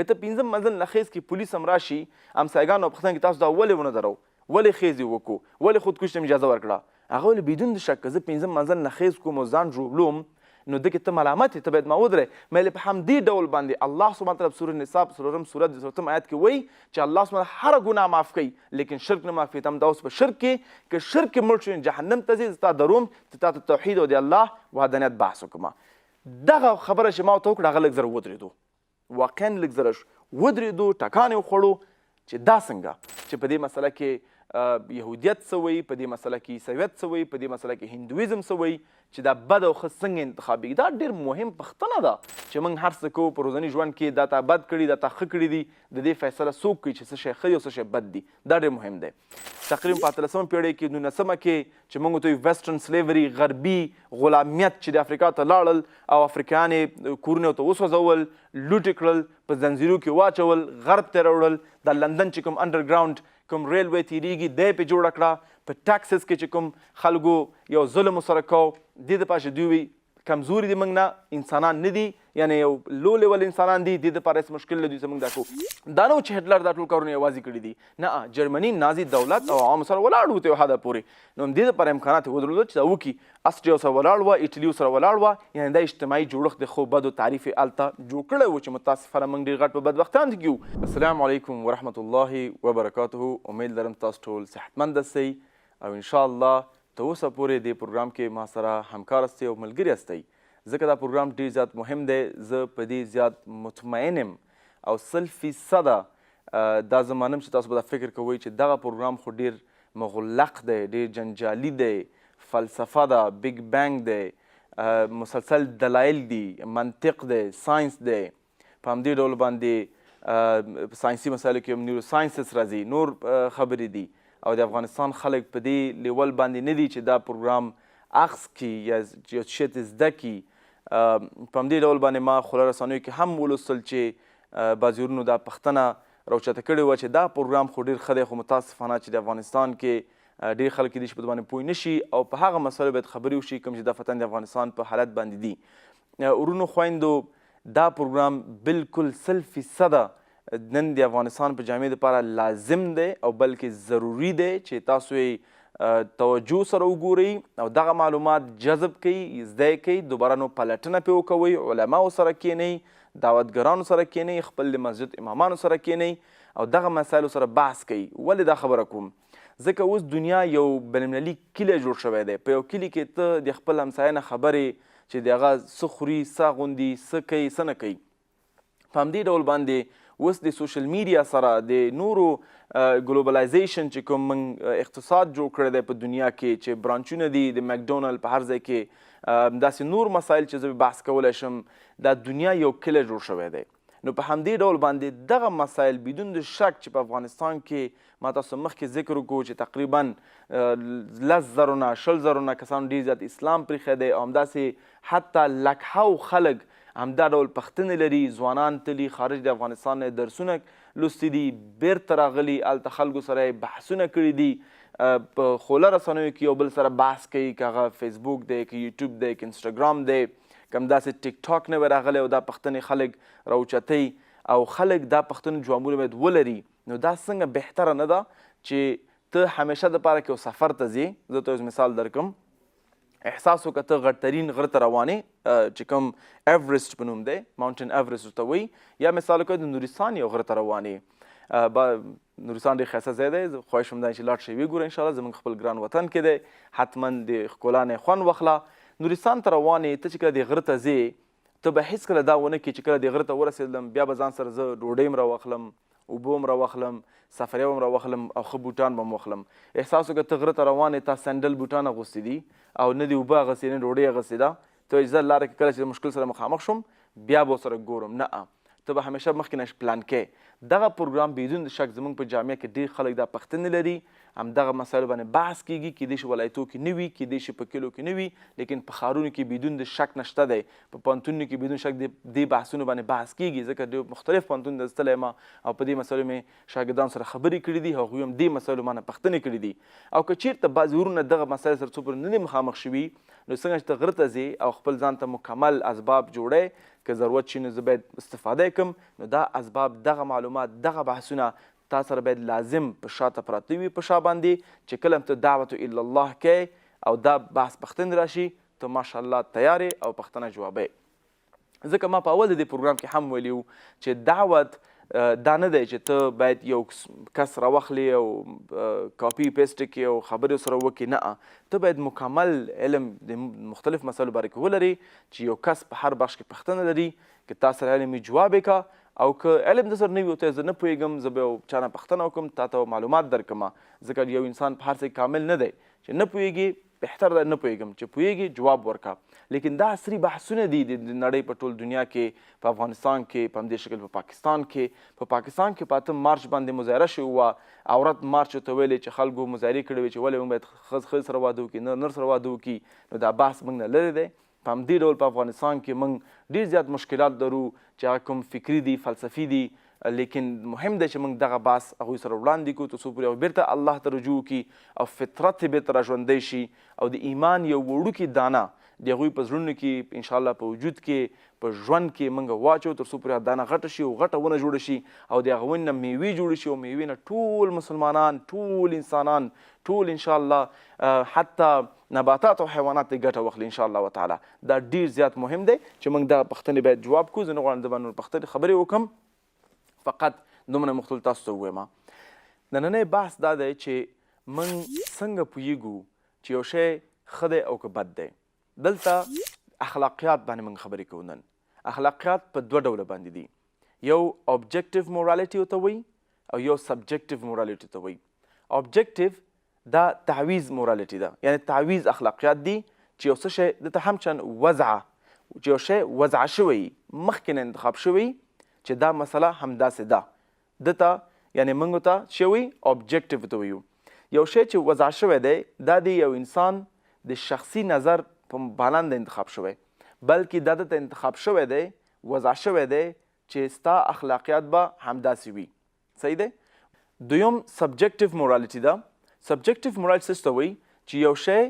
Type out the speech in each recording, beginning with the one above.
که ته پنځم منزل نه خیز کې پولیس هم راشي، همسایګانو پوښتنه کوي تاسو دا ولې ونه درو، ولې خیز یې وکړو، ولې خودکشي ته اجازه ورکړه؟ هغه ویل بدون د شک که زه پنځم منزل نه خیز کوم او ځان ژوبلوم نو ده کې ته ملامت یې، ته باید ما ودرې. مې په همدې ډول باندې الله سبحانه وتعالی په سورة نساء په څلورم سورت د څلورم آیت کې وایي چې الله سبحانه وتعالی هره ګناه معاف کوي لیکن شرک نه معاف کوي. ته همدا اوس په شرک کې که شرک کې مړ شوې جهنم ته ځې، زه تا دروم چې تا ته توحید او د الله وحدانیت بحث وکړم. دغه خبره چې ما ورته وکړه هغه لږ زر ودرېدو، واقعا لږ زره ودرېدو، ټکان یې وخوړو چې دا څنګه چې په دې مسله کې یهودیت څه وایي، په دې مسله کې عیسویت څه وایي، په دې مسله کې هندویزم څه وایي، چې دا بد او ښه څنګه انتخابېږي. دا ډېر مهم پوښتنه ده چې موږ هر څه کوو په ورځني ژوند کې، دا تا بد کړي دا تا ښه کړي دي، د دې فیصله څوک کوي چې څه شی ښه دي او څه شی بد دي؟ دا ډېر مهم دی. تقریبا په اتلسمه پیړۍ کې، نولسمه کې چې موږ ته ویسټرن سلیوري، غربي غلامیت چې د افریقا ته لاړل او افریقایان یې کورونه ورته وسوځول، لوټ یې کړل، په ځنځیرو کې واچول، غرب ته یې راوړل. دا لندن چې کوم انډرګراونډ کوم ریلوی تیریږي دی پې جوړه کړه. په ټکسس کې چې کوم خلکو یو ظلم ورسره کو، دې دپاره چې دوی وي کمزوري دي، موږ نه انسانان نه دي، یعنی یو لو لیول انسانان دي، دې دپاره هېڅ مشکل له دوی سره موږ دا کوو. دا نه و چې هټلر دا ټول کارونه یوازې کړي دي، نه، جرمني نازي دولت او عوامو سره ولاړ وو تر یو حده پورې، نو همدې دپاره امکانات یې ودرلودل چې دا وکړي. اسټریا سره ولاړ وه، ایټلي سره ولاړ وه، یعنی دا اجتماعي جوړښت د ښو بدو تعریف یې هلته جوړ کړی و چې متاسفانه موږ ډېر غټ په بدبختیانو کې یو. السلام علیکم ورحمت الله وبرکاته، امید لرم تاسو ټول صحتمند استئ او ان شاء الله تر اوسه پورې دې پروګرام کې ما سره همکار استئ او ملګري استئ، ځکه دا پروګرام ډیر زیات مهم دی. زه په دې زیات مطمئن یم او 100% دا زه منم چې تاسو به دا فکر کوئ چې دغه پروګرام خو ډیر مغلق دی، ډیر جنجالي دی، فلسفه ده، بیګ بینګ دی، مسلسل دلایل دي، منطق دی، ساینس دی، په همدې ډول باندې په ساینسي مسایلو کې هم نیورو ساینسز راځي، نور خبرې دي، او د افغانستان خلک په دې لیول باندې نه دي چې دا پروګرام اخذ کړي یا یو څه شی ترې زده کړي. په همدې ډول باندې ما خوله رسنیو کې هم ولوستل چې بعضې ورونو دا پوښتنه راوچته کړې وه چې دا پروګرام خو ډېر ښه دی، خو متاسفانه چې د افغانستان کې ډېر خلک کېدای شي په دې باندې پوه نه شي او په هغه مسایلو باید خبرې وشي کوم چې دفعتاً د افغانستان په حالت باندې دي. ورونو خویندو، دا پروګرام بالکل 100% نن د افغانستان په جامعې لپاره لازم دی او بلکې ضروري دی چې تاسو یې توجه سره وګورئ او دغه معلومات جذب کړئ، زده یې کړئ، دوباره نو پلټنه پرې وکوئ، علماو سره کښېنئ، دعوتګرانو سره کښېنئ، خپل د مسجد امامانو سره کښېنئ او دغه مسایلو سره بحث کوئ. ولې دا خبره کوم؟ ځکه اوس دنیا یو بین المللي کلی جوړ شوی دی. په یو کلي کې ته د خپل همسایه نه خبرې چې د هغه څه خوري، څه اغوندي، څه کوي، څه نه کوي. په همدې ډول باندې اوس د سوشل میډیا سره د نورو ګلوبلایزیشن چې کوم موږ اقتصاد جوړ کړی دی په دنیا کې، چې برانچونه دي د مکډونالډ په هر ځای کې، داسې نور مسایل چې زه بحث کولی شم، دا دنیا یو کلی جوړ شوی دی. نو په همدې ډول باندې دغه مسایل بدون د شک چې په افغانستان کې ما تاسو مخکې ذکر وکړو چې تقریبا 10,000 نه 20,000 نه کسانو ډېر زیات اسلام پرېښی دی او همداسې حتی لکهاو خلک همدا ډول پښتنې لري، ځوانان تللي خارج د افغانستان نه درسونه لوستي دي، بیرته راغلي، هلته خلکو سره یې بحثونه کړي دي، په خوله رسنیو کې یو بل سره بحث کوي، که هغه فیسبوک دی، که یوټیوب دی، که انسټاګرام دی، که همداسې ټیک ټاک نوی راغلی او دا پښتنې خلک راوچتوي او خلک دا پښتنو جوابونه باید ولري. نو دا څنګه بهتره نه ده چې ته همیشه دپاره که یو سفر ته ځې، زه ته یو مثال درکم، احساس وکړه ته غټترین غره ته روان یې چې کوم ایورسټ په نوم دی، ماونټین ایورسټ ورته وایي، یا مثال وکړه د نورستان یو غره ته روان یې. نورستان ډېر ښایسته ځای دی، زه خواهش هم دا چې لاړ شئ وګورئ انشاءالله، زموږ خپل ګران وطن کې دی، حتما د ښکلا نه خوند واخله. نورستان ته روان یې، ته چې کله دې غره ته ځې ته به هېڅکله دا ونه کړې چې کله دې غره ته ورسېدلم بیا به ځان سره زه ډوډۍ هم راواخلم، اوبه هم راواخلم، سفریه به هم راواخلم او ښه بوټان به هم واخلم. احساس وکړه ته غره ته روان یې، تا سینډل بوټان اغوستي دي او نه دې اوبه اغوستې نه ډوډۍ اغوستې ده، ته وایې چې زه لاره کې کله چې مشکل سره مخامخ شوم بیا به ورسره ګورم. نه، ته به همیشه مخکې نه پلان کې. دغه پروګرام بدون د شک زموږ په جامعه کې ډېر خلک دا پښتنې لري، همدغه مسایلو باندې بحث کیږي، کیدای شي ولایتو کې نه وي، کیدای شي په کلیو کې نه وي، لیکن په ښارونو کې بدون د شک نه شته دی، په پوهنتونونو کې بدون شک دې بحثونو باندې بحث کیږي، ځکه ډېر مختلف پوهنتونو ته زه تللی یم او په دې مسایلو مې شاګردانو سره خبرې کړې دي، هغوی هم دې مسایلو مانه پوښتنې کړې دي. او که چیرته بعضې ورونه دغه مسایل سره څو پورې نه دي مخامخ شوي، نو څنګه چې ته غره ته ځې او خپل ځان ته مکمل اسباب جوړی، که ضرورت شي نو زه باید استفاده یې کړم. نو دا اسباب، دغه معلومات، دغه بحثونه تا سره باید لازم په شاته پراته وي، په شا باندې چې کله هم ته دعوت الی الله کوې او دا بحث پوښتنې راشي، ته ماشاءالله تیار یې او پوښتنه جوابوې. ځکه ما په اول د دې پروګرام کې هم ویلي وو چې دعوت دا نه دی چې ته باید یو کس راوخلې او کاپي پیسټ کړې او خبرې سره وکړې. نه، ته باید مکمل علم د مختلف مسایلو باره کې ولرې چې یو کس په هر بخش کې پوښتنه لري، که تا سره علم وي جواب یې کا، او که علم در سره نه وي ته زه نه پوهېږم، زه به یو چا نه پوښتنه وکړم، تا ته معلومات درکړم. ځکه یو انسان په هر څه کې کامل نه دی، چې نه پوهېږي بهتر ده نه پوهېږم، چې پوهېږي جواب ورکړه. لیکن دا عصري بحثونه دي د نړۍ په ټول دنیا کې، په افغانستان کې په همدې شکل، په پاکستان کې، په پاکستان کې په 8 مارچ باندې مظاهره شوې وه، عورت مارچ ورته ویلې چې خلکو مظاهرې کړې وې چې ولې موږ باید ښځ ښځې سره واده وکړي، نر نر سره واده وکړي. نو دا بحث موږ نه لرې دی. په همدې ډول په افغانستان کې موږ ډېر زیات مشکلات لرو چې هغه کوم فکري دي، فلسفي دي، لیکن مهم دی چې موږ دغه بحث هغوی سره وړاندې کړو تر څو پورې هغوی بېرته الله ته رجوع وکړي او فطرت یې بېرته راژوندی شي او د ایمان یو وړوکې دانه د هغوی په زړونو کې انشاءالله په وجود کې په ژوند کې موږ واچو تر څو پورې هغه دانه غټه شي او غټه ونه جوړه شي او د هغه ونې نه میوې جوړې شي او میوې نه ټول مسلمانان، ټول انسانان، ټول انشاءالله حتی نباتات او حیوانات ترې ګټه واخلي انشاءالله وتعالی. دا ډېر زیات مهم دی چې موږ دغه پوښتنې باید جواب کړو. زه نه غواړم زه به نور پوښتنې خبرې وکړم، فقط دومره مختل تاسو ته ووایم. نننی بحث دا دی چې موږ څنګه پوهیږو چې یو شی ښه دی او که بد دی. دلته اخلاقیات باندې موږ خبرې کوو. نن اخلاقیات په دوه ډوله باندې دي، یو objective morality ورته وایي او یو subjective morality ورته وایي. objective دا تعویض morality ده، یعنی تعویض اخلاقیات دي چې یو څه شی دته هم چن وضع، چې یو شی وضع شوی مخکې نه انتخاب شوی چې دا مسله همداسې ده، دته یعنی موږ ته څه وایي objective ته وایو. یو شی چې وضع شوی دی دا دی یو انسان د شخصي نظر په بالند انتخاب شوی، بلکې دا دته انتخاب شوی دی، وضع شوی دی چې ستا اخلاقیات به همداسې وي. صحیح دی. دویم subjective morality ده. subjective morality څه ته وایي؟ چې یو شی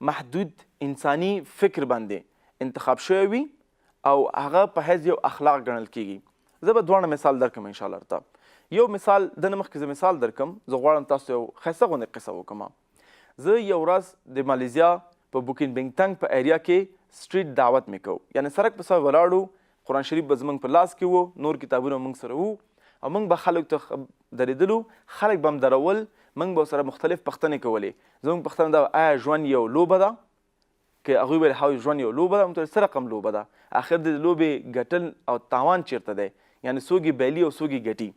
محدود انساني فکر باندې انتخاب شوی وي او هغه په حیث یو اخلاق ګڼل کیږي. زه به دواړه مثال درکړم ان شاء الله درته. یو مثال د نه مخکې زه مثال درکړم، زه غواړم تاسو یو ښایسته غوندې قصه وکړم. زه یو ورځ د مالیزیا په بوکین بینګتنګ په area کې street دعوت مې کو، یعنی سرک په سر ولاړو، قرآن شریف به زمونږ په لاس کې وو، نور کتابونه مونږ سره وو او مونږ به خلک ته درېدلو، خلک به هم درول، مونږ به سره مختلف پوښتنې کولې. زمونږ پوښتنه دا وه، آیا ژوند یو لوبه ده؟ که هغوی ویل هو ژوند یو لوبه ده، مونږ ته څه رقم لوبه ده؟ آخر د لوبې ګټل او تاوان چیرته دی؟ یعنی څوک یې بایلي او څوک یې ګټي؟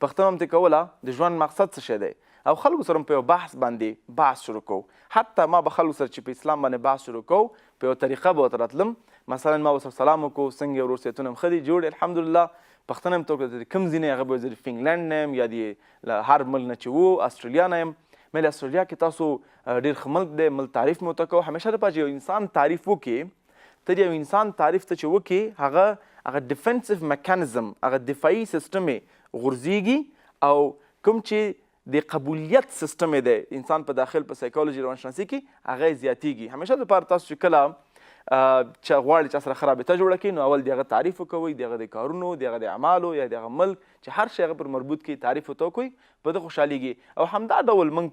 پوښتنه هم ترې کوله د ژوند مقصد څه شی دی؟ او خلکو سره په یو بحث باندې بحث شروع کوو. حتی ما به خلکو سره چې په اسلام باندې بحث شروع کوو په یو طریقه به ورته راتلم. مثلا ما ورسره سلام وکړو، څنګه یې ورور صحتونه هم ښه دي، جوړ یې الحمدلله. پوښتنه مې ترې وکړه د کوم ځای نه یې؟ هغه به ویل زه د فنلنډ نه یم یا د له هر ملک نه چې وو اسټرالیا نه یم. مې ویل اسټرالیا کې تاسو ډېر ښه ملک دی، ملک تعریف مې ورته کوو. همیشه لپاره چې یو انسان تعریف وکړي، ته د یو انسان تعریف ته چې وکړي، هغه هغه defensive mechanism، هغه دفاعي سیستم یې غورځېږي او کوم چې د قبولیت سیستم یې دی انسان په داخل په سایکولوژي روانشناسي کې هغه یې زیاتېږي. همیشه لپاره تاسو چې کله چا غواړي چا سره ښه رابطه جوړه کړئ، نو اول د هغه تعریف وکوئ، د هغه د کارونو، د هغه د اعمالو یا د هغه ملک چې هر شی هغه پر مربوط کړي تعریف ورته وکړئ، په ده خوشحالېږي. او همدا ډول موږ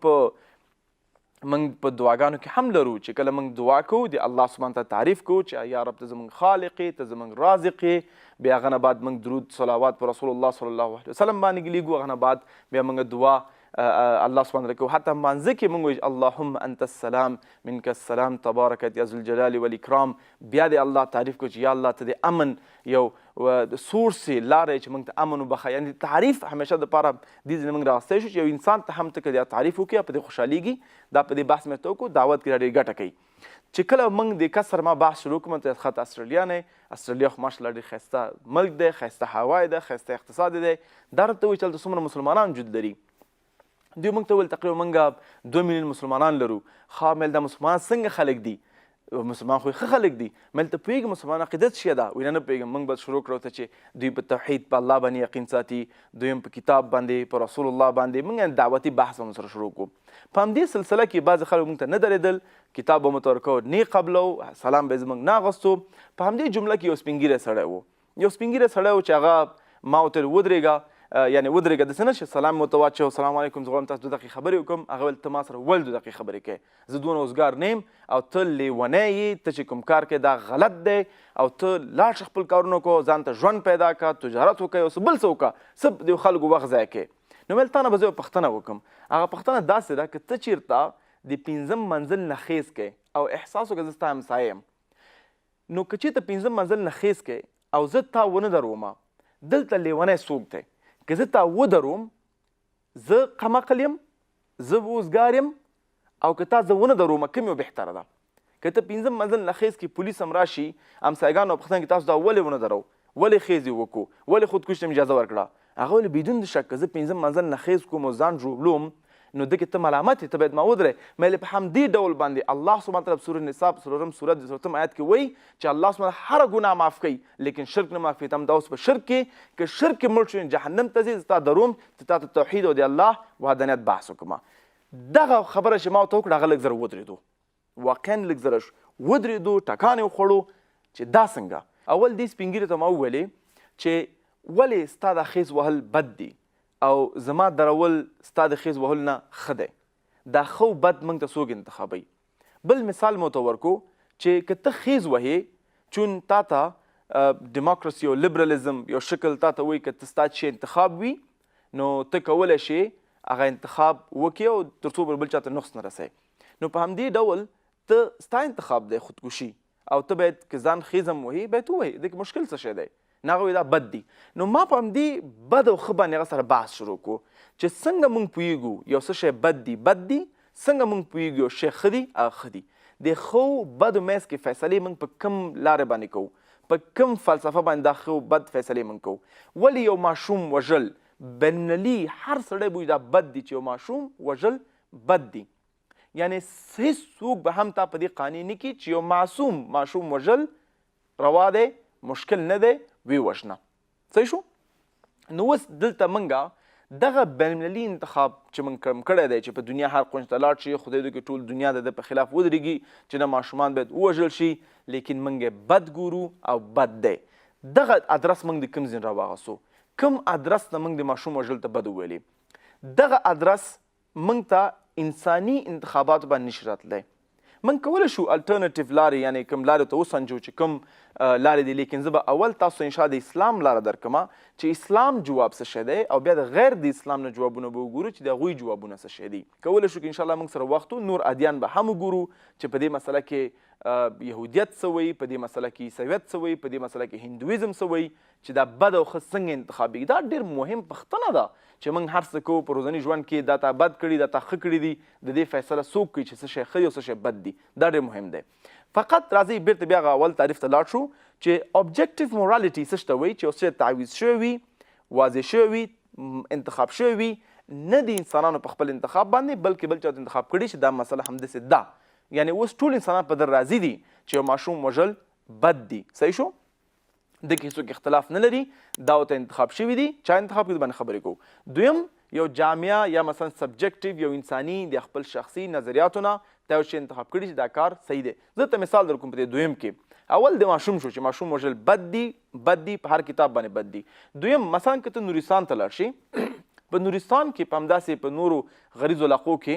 په دعاګانو کې هم لرو چې کله موږ دعا کوو د الله سبحانه وتعالی تعریف کوو چې یا رب ته زموږ خالق یې، ته زموږ رازق یې. بیا هغه نه بعد موږ درود صلوات پر رسول الله صلی الله علیه وسلم باندې لیږو، هغه نه بعد بیا موږ دعا الله سبحانه وتعالی کوو. حتی مانځه کې موږ وایو اللهم انت السلام منک السلام تبارکت یا ذوالجلال والاکرام. بیا د الله تعریف کوو چې یا الله ته د امن یو source یې، لاره یې چې موږ ته امن وبخښه. یعنی تعریف همیشه دپاره دې ځای نه موږ راغستی شو چې یو انسان ته هم ته که دا تعریف وکړي په دې خوشحالېږي. دا په دې بحث مې ورته وکړو، دعوت کې دا ډېر ګټه کوي. چې کله موږ د کس سره ما بحث شروع کړم، ته ښه ته اسټرالیا نه یې، اسټرالیا خو ماشاءالله ډېر ښایسته ملک دی، ښایسته هوا یې ده، ښایسته اقتصاد یې دی. دا راته وویل چې هلته څومره مسلمانان وجود لري؟ دوی موږ ته وویل تقریبا موږ 2 میلیون مسلمانان لرو. ښه مې ویل دا مسلمانان څنګه خلک دي؟ مسلمان خو ښه خلک دي. مې ویل ته پوهېږې مسلمان عقیده څه شی ده؟ ویل نه پوهېږم. موږ به شروع کړو ته چې دوی په توحید په الله باندې یقین ساتي، دوی هم په کتاب باندې په رسول الله باندې. موږ دعوتي بحث هم سره شروع کړو. په همدې سلسله کې بعضې خلک موږ ته نه درېدل، کتاب به مو ته ورکوو نه قبلو، سلام به یې زموږ نه اخیستو. په همدې جمله کې یو سپین ږیری سړی و. یو سپین ږیری سړی و چې هغه ما ورته ویل ودرېږه، یعنې ودرېږه داسې نه چې سلام مې ورته واچوه، سلام علیکم، زه غواړم تاسو 2 دقیقې خبرې وکړم. هغه ویل ته ما سره ولې 2 دقیقې خبرې کوې، زه دونه اوزګار نه یم او ته لیونی یې، ته چې کوم کار کوې دا غلط دی او ته لاړ شه خپل کارونه وکړه، ځان ته ژوند پیدا کړه، تجارت وکړه، یو څه بل څه وکړه، څه د خلکو وخت ضایع کوې. نو ویل تا نه به زه یوه پوښتنه وکړم، هغه پوښتنه داسې ده که ته چېرته د پنځم منزل نه خیز کوې او احساس وکړه زه ستا همسایه یم، نو که چېرته پنځم منزل نه خیز کوې او زه تا ونه دروم، دلته لیونی څوک دی؟ که زه تا ودروم زه قمقل یم، زه وزګار یم، او که تا زه ونه دروم کوم یو بهتره ده؟ که ته پنځم منزل نه خیز کې پولیس هم راشي، همسایګان او پوښتنه کوي تاسو دا ولې ونه درو، ولې خیز یې وکړو، ولې خودکشي ته اجازه ورکړه؟ هغه ویل بدون د شک که زه پنځم منزل نه خیز کوم او ځان ژوبلوم نو ده کې ته ملامت یې، ته باید ما ودرې. مې په همدې ډول باندې الله سبحانه وتعالی په سورة نساء په څلورم سورت د څلورم آیت کې وایي چې الله سبحانه هره ګناه معاف کوي لیکن شرک نه معاف کوي. ته همدا اوس په شرک کې که شرک کې مړ شوې جهنم ته ځې، زه تا دروم چې تا ته توحید او د الله وحدانیت بحث وکړم. دغه خبره چې ما ورته وکړه هغه لږ زره ودرېدو، واقعا لږ زره ودرېدو، ټکان یې وخوړو چې دا څنګه. اول دې سپین ږیري ته ما وویلې چې ولې ستا دا خیز وهل بد دي او زما درول ستا د خیز وهلو نه ښه دی، دا ښه او بد موږ ته څوک انتخابوي؟ بل مثال مو ته ورکو چې که ته خیز وهې چون تا ته ډیموکراسي او لیبرالیزم یو شکل تا ته وایي که ته ستا چې انتخاب وي نو ته کولی شې هغه انتخاب وکړې او تر څو پورې بل چا ته نقص نه رسوې. نو په همدې ډول ته ستا انتخاب دی خودکشي او ته باید که ځان خیزم وهې باید ووهې، دې کې مشکل څه شی دی؟ نه هغه وایي دا بد دي. نو ما په همدې بد او ښه باندې هغه سره بحث شروع کړو چې څنګه موږ پوهېږو یو څه شی بد دي بد دي، څنګه موږ پوهېږو یو شی ښه دي هغه ښه دي. د ښه او بدو منځ کې فیصلې موږ په کوم لارې باندې کوو، په کوم فلسفه باندې دا ښه او بد فیصلې موږ کوو؟ ولې یو ماشوم وژل بین المللي هر سړی بوي دا بد دي چې یو ماشوم وژل بد دي، یعنې هیڅ څوک به هم تا په دې قانع نه کړي چې یو معصوم ماشوم وژل روا دی، مشکل نه دی، وی وژنه. صحیح شو؟ نو اوس دلته مونږ دغه بین المللي انتخاب چې مونږ کوم کړی دی چې په دنیا هر قنج ته لاړ شي، خدای دې ټول دنیا د ده په خلاف ودرېږي چې نه ماشومان باید ووژل شي، لیکن مونږ یې بد ګورو او بد دی. دغه ادرس مونږ د کوم ځای راواغستو؟ کوم ادرس نه مونږ د ماشوم وژل ته بد وویلې؟ دغه ادرس مونږ ته انساني انتخاباتو باندې نشي راتلی. مونږ کولی شو الټرنټیو لارې یعنې کوم لارې ته وسنجو چې کوم لارې دي، لیکن زه به اول تاسو ان شاء د اسلام لاره درکړم چې اسلام جواب څه شی دی او بیا د غیر د اسلام نه جوابونه به وګورو چې د هغوی جوابونه څه شی دي. کولی شو که ان شاء الله مونږ سره وخت و نور ادیان به هم وګورو چې په دې مسله کې یهودیت څه وایي، په دې مسله کې عیسویت څه وایي، په دې مسله کې هندویزم څه وایي، چې دا بد او ښه څنګه انتخابېږي. دا ډېر مهم پوښتنه ده چې موږ هر څه کوو په ورځني ژوند کې، دا تا بد کړي دا تا ښه کړي دي، د دې فیصله څوک کوي چې څه شی ښه دي او څه شی بد دي؟ دا ډېر مهم دی. فقط راځئ بیرته بیا هغه اول تعریف ته لاړ شو چې objective morality څه ته وایي، چې یو څه تعویض شوی وي، واضح شوی وي، انتخاب شوی وي، نه د انسانانو په خپل انتخاب باندې بلکې بل چا انتخاب کړي چې دا مسله همداسې ده. یعنې اوس ټول انسانان په در راضي دي چې یو ماشوم وژل بد دي. صحیح شو؟ د کې هیڅوک اختلاف نه لري، دا ورته انتخاب شوي دي، چا انتخاب کړي باندې خبرې کوو. دویم یو جامعه یا مثلا subjective یو انساني د خپل شخصي نظریاتو نه دا یو شی انتخاب کړي چې دا کار صحیح دی. زه ته مثال درکوم په دې دویم کې اول د ماشوم شو چې ماشوم وژل بد دي، بد دي په هر کتاب باندې بد دي. دویم مثلا که ته نورستان ته لاړ شې، په نورستان کې په همداسې په نورو غریزو علاقو کې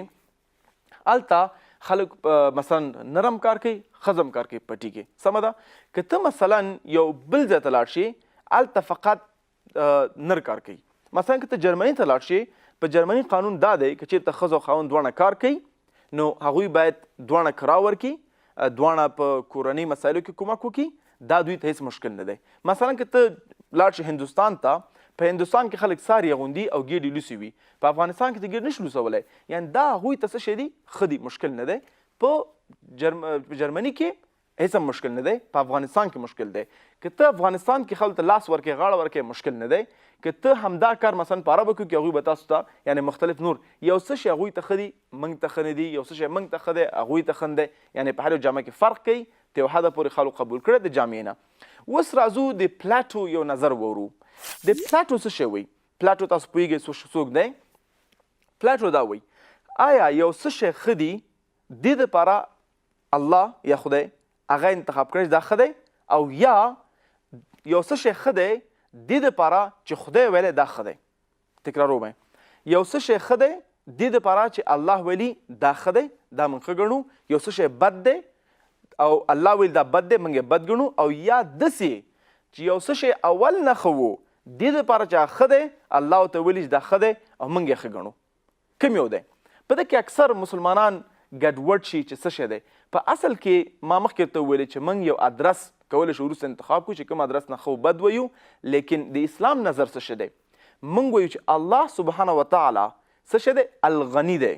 هلته خلک مثلا نرم کار کوي، ښځه هم کار کوي پټي کې، سمه ده. که ته مثلا یو بل ځای ته لاړ شې هلته فقط نر کار کوي. مثلا که ته جرمني ته لاړ شې، په جرمني قانون دا دی که چېرته ښځه او خاوند دواړه کار کوي نو هغوی باید دواړه کرا ورکړي، دواړه په کورنۍ مسایلو کې کمک وکړي، دا دوی ته هیڅ مشکل نه دی. مثلا که ته لاړ شې هندوستان ته، په هندوستان کې خلک ساري اغوندي او ګېډې لوڅې وي، په افغانستان کې ته ګېډه نشي لوڅولی، یعنې دا هغوی ته څه شی دي؟ ښه دي، مشکل نه دی. په جرمني کې هیڅ هم مشکل نه دی، په افغانستان کې مشکل دی. که ته افغانستان کې خلکو ته لاس ورکې، غاړه ورکې، مشکل نه دی. که ته همدا کار مثلا په عربو کې وکړې، هغوی به تاسو ته یعنې مختلف نور یو څه شی هغوی ته ښه دي موږ ته ښه نه دي، یو څه شی موږ ته ښه دی هغوی ته ښه نه دی، یعنې په هر یو جامه کې فرق کوي. تر یو حده پورې خلکو قبول کړی د جامعې نه. اوس راځو د پلاټو یو نظر وورو. د پلاټو څه شی وایي؟ پلاټو تاسو پوهیږئ څوک دی؟ پلاټو دا وایي آیا یو څه شی ښه دي دې دپاره الله یا خدای هغه انتخاب کړی چې دا ښه دی، او یا یو څه شی ښه دی دې دپاره چې خدای ویلی دا ښه دی. تکراروم، یو څه شی ښه دی دې دپاره چې الله ویلي دا ښه دی، دا موږ ښه ګڼو. یو څه شی بد دی او الله ویلي دا بد دی، موږ یې بد ګڼو. او یا داسې چې یو څه شی اول نه ښه وو، دې دپاره چې هغه ښه دی، الله ورته ویلي چې دا ښه دی او موږ یې ښه ګڼو. کوم یو دی؟ په ده کې اکثر مسلمانان ګډوډ شي چې څه شی دی. په اصل کې ما مخکې درته وویل چې موږ یو ادرس کولی شو وروسته انتخاب کړو چې کوم ادرس نه ښه او بد وایو، لیکن د اسلام نظر څه شی دی؟ موږ وایو چې الله سبحانه وتعالی څه شی دی؟ الغني دی،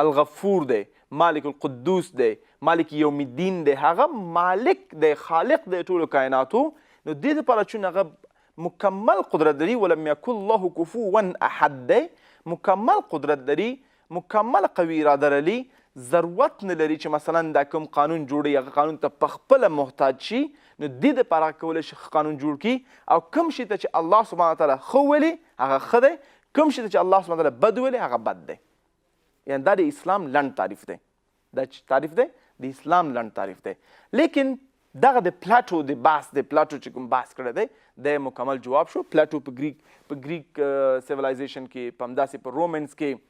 الغفور دی، مالک القدوس دی، مالک یوم الدین دی، هغه مالک دی، خالق دی ټولو کائناتو. نو دې لپاره چون هغه مکمل قدرت لري، ولم یکن له کفوا احد دی، مکمل قدرت لري، مکمل قوي اراده لري، ضرورت نه لري چې مثلا دا کوم قانون جوړوي هغه قانون ته پخپله محتاج شي. نو دې دپاره هغه کولی شي ښه قانون جوړ کړي، او کوم شي ته چې الله سبحانه وتعالی ښه ویلي هغه ښه دی، کوم شي ته چې الله سبحانه وتعالی بد ویلي هغه بد دی. یعنی دا د اسلام لنډ تعریف دی، دا چې تعریف دی د اسلام لنډ تعریف دی. لیکن دغه د پلاټو د بحث، د پلاټو چې کوم بحث کړی دی د مکمل جواب شو. پلاټو په ګریک، په ګریک سیویلایزیشن کې، په همداسې په رومنس کې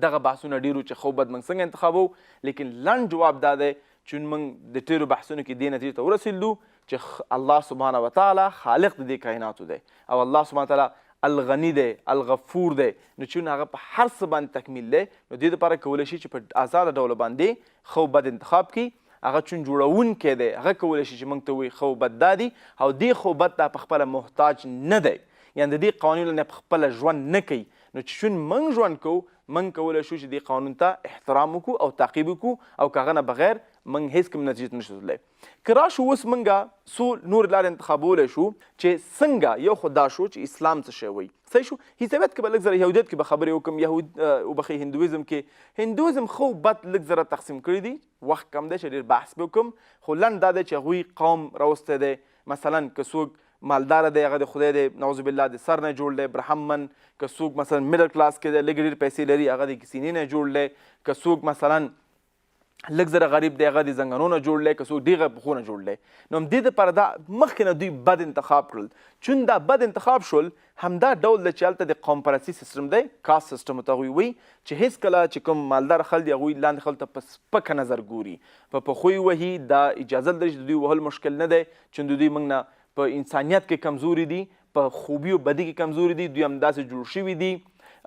دغه بحثونه ډېر وو چې ښه او بد موږ څنګه انتخابوو. لیکن لنډ جواب دا دی چې موږ د ټېرو بحثونو کې دې نتیجې ته ورسېدلو چې الله سبحانه وتعالی خالق د دې کائناتو دی، او الله سبحانه وتعالی الغني دی، الغفور دی. نو چون هغه په هر څه باندې تکمیل دی، نو دې لپاره کولی شي چې په ازاده ډول باندې ښه او بد انتخاب کړي. هغه چون جوړونکی دی، هغه کولی شي چې موږ ته ووایي ښه او بد دا دي، او دې ښه او بد ته په خپله محتاج نه دی، یعنې د دې قوانینو نه په خپله ژوند نه کوي. نو چې چون موږ ژوند کوو، موږ کولی شو چې دې قانون ته احترام وکړو او تعقیب وکړو، او که هغه نه بغیر موږ هیڅ کوم نتیجې ته نشو تللی. که راشو اوس موږ څو نورې لارې انتخابولی شو چې څنګه، یو خو دا شو چې اسلام څه شی وایي، صحیح شو. عیسویت کې به لږ زره، یهودیت کې به خبرې وکړم، یهود وبخښئ هندویزم کې، هندویزم ښه او بد لږ زره تقسیم کړي دي، وخت کم دی چې ډېر بحث به وکړم، خو لنډ دا دی چې هغوی قوم راوستی دی. مثلا که څوک مالدار دی هغه د خدای دی نعوذ بالله د سر نه جوړ دی، برهمن. که څوک مثلا middle class کې دی، لږ ډېر پیسې لري، هغه د سینې نه جوړ دی. که څوک مثلا لږ زره غریب دی هغه د زنګنو نه جوړ دی، که څوک ډېر پښو نه جوړ دی. نو همدې دپاره دا مخکې نه دوی بد انتخاب کړل. چون دا بد انتخاب شول، همدا ډول دی چې هلته د قوم پرستی سیستم دی، caste system ورته هغوی وایي، چې هېڅکله چې کوم مالدار خلک دي هغوی لاندې خلکو ته په سپکه نظر ګوري، په پښو یې وهي. دا اجازه لري چې د دوی وهل مشکل نه دی، چون د دوی موږ نه په انسانیت کې کمزوري دي، په خوبي او بدي کې کمزوري دي، دوی همداسې جوړ شوي دي.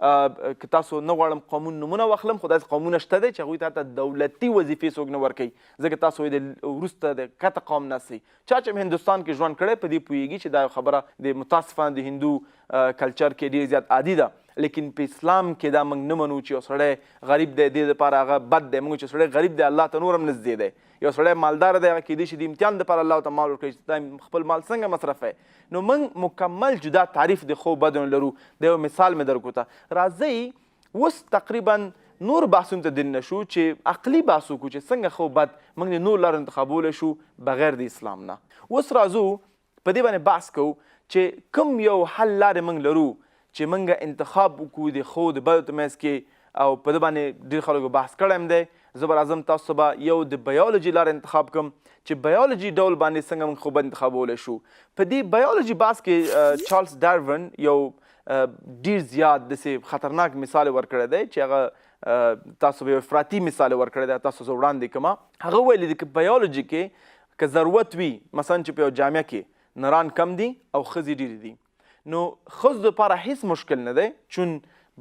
که تاسو نه غواړم قومونو نومونه واخلم، خو داسې قومونه شته دی چې هغوی ته حتی دولتي وظیفې څوک نه ورکوي، ځکه تاسو یې د وروسته د کته قوم نه سئ. چا چې هم هندوستان کې ژوند کړی په دې پوهېږي چې دا خبره د متاسفانه د هندو کلچر کې ډېر زیات عادي ده. لیکن په اسلام کې دا موږ نه منو چې یو سړی غریب دی دې دپاره هغه بد دی. موږ چې سړی غریب دی الله ته نور هم نږدې دی، یو سړی مالدار دی هغه کېدای شي د امتحان دپاره الله ورته مال ورکړي چې دا خپل مال څنګه مصرفوي. نو موږ مکمل جدا تعریف د ښو بدو نه لرو. د یو مثال مې درکوته، راځئ اوس تقریبا نور بحثونو ته دننه شو چې عقلي بحث وکړو چې څنګه ښه او بد موږ د نور لارو انتخابولی شو بغیر د اسلام نه. اوس راځو په دې باندې بحث کوو چې کوم یو حل لارې موږ لرو چې موږ انتخاب وکړو د ښو د بدو ترمنځ کې، او په دې باندې ډېر خلکو بحث کړی هم دی. زه به راځم تاسو ته به یو د بیولوژي لاره انتخاب کړم چې بیولوژي ډول باندې څنګه موږ ښه بد انتخابولی شو. په دې بیولوژي بحث کې چارلز داروین یو ډېر زیات داسې خطرناک مثال ورکړی دی چې هغه تاسو به یو افراطي مثال ورکړی دی، تاسو زه وړاندې کړم. هغه ویلي دي که بیولوژي کې که ضرورت وي، مثلا چې په یو جامعه کې نران کم دي او ښځې ډېرې دي، نو ښځو دپاره هیڅ مشکل نه دی، چون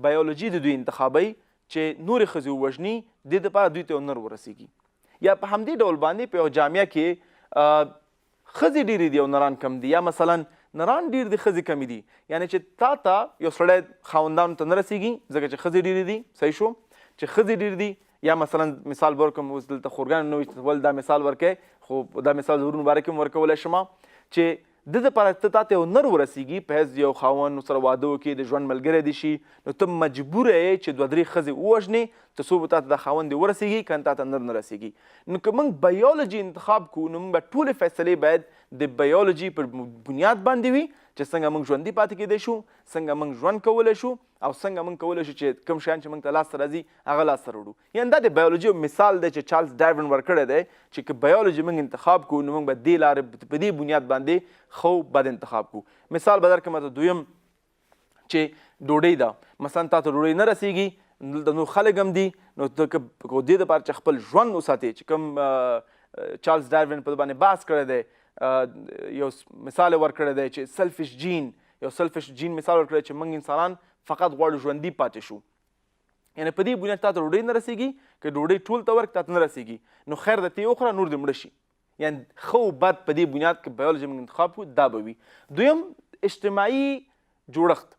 بیولوژي د دوی انتخابوي چې نورې ښځې ووژني، دې دپاره دوی ته یو نر ورسیږي. یا په همدې ډول باندې په یو جامعه کې ښځې ډېرې دي او نران کم دي، یا مثلا نران ډېر دي ښځې کمې دي، یعنې چې تا ته یو سړی خاوندانو ته نه رسیږي ځکه چې ښځې ډېرې دي، صحیح شو، چې ښځې ډېرې دي. یا مثلا مثال به ورکړم، اوس دلته خورګانو نه وي چې ول دا مثال ورکړې، خو دا مثال د ورونو باره کې هم ورکولی شم چې د دې لپاره ته تا ته یو نر ورسیږي، په حیث یو خاوند سره واده وکړي، د ژوند ملګری دې شي، نو ته مجبوره یې چې دوه درې ښځې ووژنې تر څو به تا ته دا خاوند دې ورسیږي، که نه تا ته نر نه رسیږي. نو که موږ بیولوژي انتخاب کړو، نو موږ به ټولې فیصلې باید د بیولوژي پر بنیاد باندې وي چې څنګه موږ ژوندي پاتې کېدای شو، څنګه موږ ژوند کولی شو او څنګه موږ کولی شو چې کوم شیان چې موږ ته لاسته راځي هغه لاسته راوړو. یعنې دا د بیولوژي یو مثال دی چې چارلز ډاروین ورکړی دی چې که بیولوژي موږ انتخاب کړو نو موږ به دې لارې په دې بنیاد باندې ښه او بد انتخاب کړو. مثال به درکړم ته دویم چې ډوډۍ ده، مثلا تا ته ډوډۍ نه رسیږي، دلته نور خلک هم دي، نو ته که دې دپاره چې خپل ژوند وساتې، چې کوم چارلز ډاروین په باندې بحث کړی دی، یو مثال یې ورکړی دی چې selfish gene، یو selfish gene مثال ورکړی چې موږ انسانان فقط غواړو ژوندي پاتې شو. یعنې په دې بنیاد تا ته ډوډۍ نه رسیږي، که ډوډۍ ټول ته ورکړې تا ته نه رسیږي، نو خیر ده ته یې وخوره نور دې مړه شي. یعنې ښه او بد په دې بنیاد که بیولوژي موږ انتخاب کړو دا به وي. دویم اجتماعي جوړښت،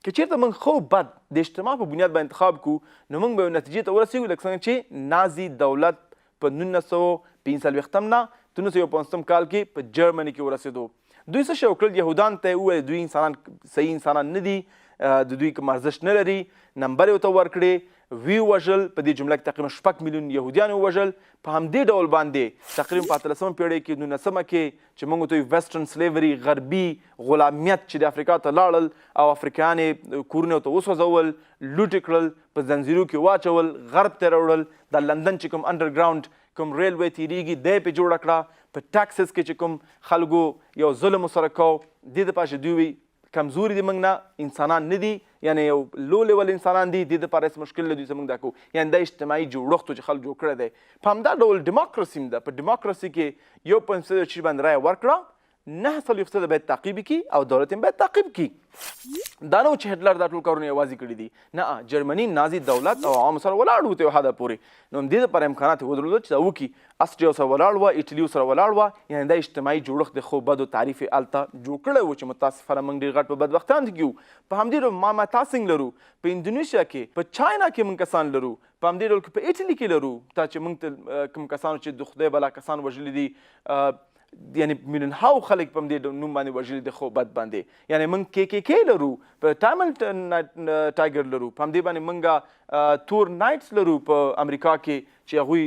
که چېرته موږ ښه او بد د اجتماع په بنیاد باندې انتخاب کړو نو موږ به یو نتیجې ته ورسېږو، لکه څنګه چې نازي دولت په 1945 نه 1951 کال کې په جرمني کې ورسېدو. دوی څه شی وکړل؟ یهودان ته یې وویل دوی انسانان صحیح انسانان نه دي، د دوی کوم ارزښت نه لري، نمبر یې ورته ورکړې، ویې وژل. په دې جمله کې تقریبا 6 میلیون یهودیان یې ووژل. په همدې ډول باندې تقریبا په 18مه پیړۍ کې 19مه کې چې موږ ته ویسټرن سلیوري، غربي غلامیت چې د افریقا ته لاړل او افریقایان یې کورونه ورته وسوځول، لوټ یې کړل، په ځنځیرو کې واچول، غرب ته یې راوړل. د لندن چې کوم انډرګراونډ کوم ریلوی تیریږي دی پې جوړه کړه. په ټکسس کې چې کوم خلکو یو ظلم ورسره کو، دې دپاره چې دوی وي کمزوري دي، موږ نه انسانان نه دي، یعنې یو low level انسانان دي، دې دپاره هېڅ مشکل نه دوی څه موږ دا کوو. یعنې دا اجتماعي جوړښت و چې خلک جوړ کړی دی. په همدا ډول ډیموکراسي هم ده. په ډیموکراسي کې 1.4 چې باندې رایه ورکړه، 49% باید تعقیب کړي او دولت هم باید تعقیب کړي. دا نه و چې هټلر دا ټول کارونه یوازې کړي دي، نه، جرمني نازي دولت او عوامو سره ولاړ و تر یو حده پورې، نو همدې دپاره امکانات یې ودرلودل چې دا وکړي. اسټریا سره ولاړ وه، ایټالي سره ولاړ وه. یعنې دا اجتماعي جوړښت د ښو بدو تعریف یې هلته جوړ کړی و چې متاسفانه موږ ډېر غټ په بدبختیان کې یو. په همدې ډول ماما تاسینګ لرو په اندونیشیا کې، په چاینا کې موږ کسان لرو، په همدې ډول کې په ایټالي کې لرو. تا چې موږ ته کوم کسانو چې د خدای بلا کسان وژلي دي، یعنې میلیون هاو خلک په همدې نوم باندې وژلي دي خو بد باندې. یعنې موږ کې کې کې لرو، په تامل ټایګر لرو، په همدې باندې موږ تور نایټس لرو په امریکا کې چې هغوی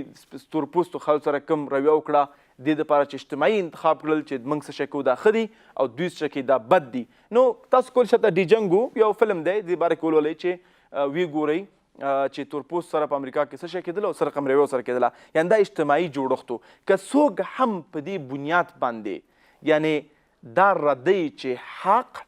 تور پوستو خلکو سره کوم رویه وکړه، دې دپاره چې اجتماعي انتخاب کړل چې موږ څه شی کوو دا ښه دي او دوی څه شی کوي دا بد دي. نو تاسو کولی شئ ډي جنګو یو فلم دی، دې باره کې ولولئ چې ویې ګورئ چې تورپوست سره په امریکا کې څه شی کېدل او څه رقم رویه سره کېدله. یعنې دا اجتماعي جوړښت و. که څوک هم په دې بنیاد باندې یعنې دا ردوي چې حق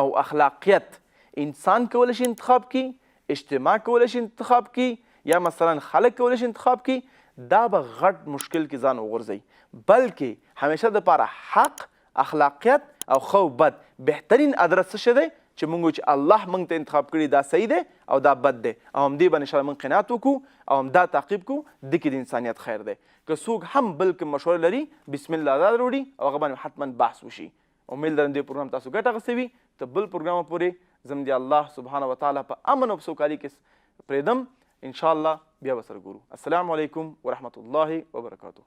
او اخلاقیت انسان کولی شي انتخاب کړي، اجتماع کولی شي انتخاب کړي، یا مثلا خلک کولی شي انتخاب کړي، دا به غټ مشکل کې ځان وغورځوي. بلکې همیشه دپاره حق، اخلاقیت او ښه او بد بهترین ادرس څه شی دی چې موږ وایو چې الله موږ ته انتخاب کړي دا صحیح دی او دا بد دی، او همدې باندې انشاءالله موږ قناعت وکړو او همدا تعقیب کړو، دې کې د انسانیت خیر دی. که څوک هم بل کوم مشوره لري بسم الله را وروړي او هغه باندې حتما بحث وشي. امید لرم دې پروګرام تاسو ګټه اخیستې وي. تر بل پروګرام پورې زم دې الله سبحانه وتعالی په امن او په سوکالي کې پرېږدم. انشاءالله بیا به سره ګورو. السلام علیکم ورحمت الله وبرکاته.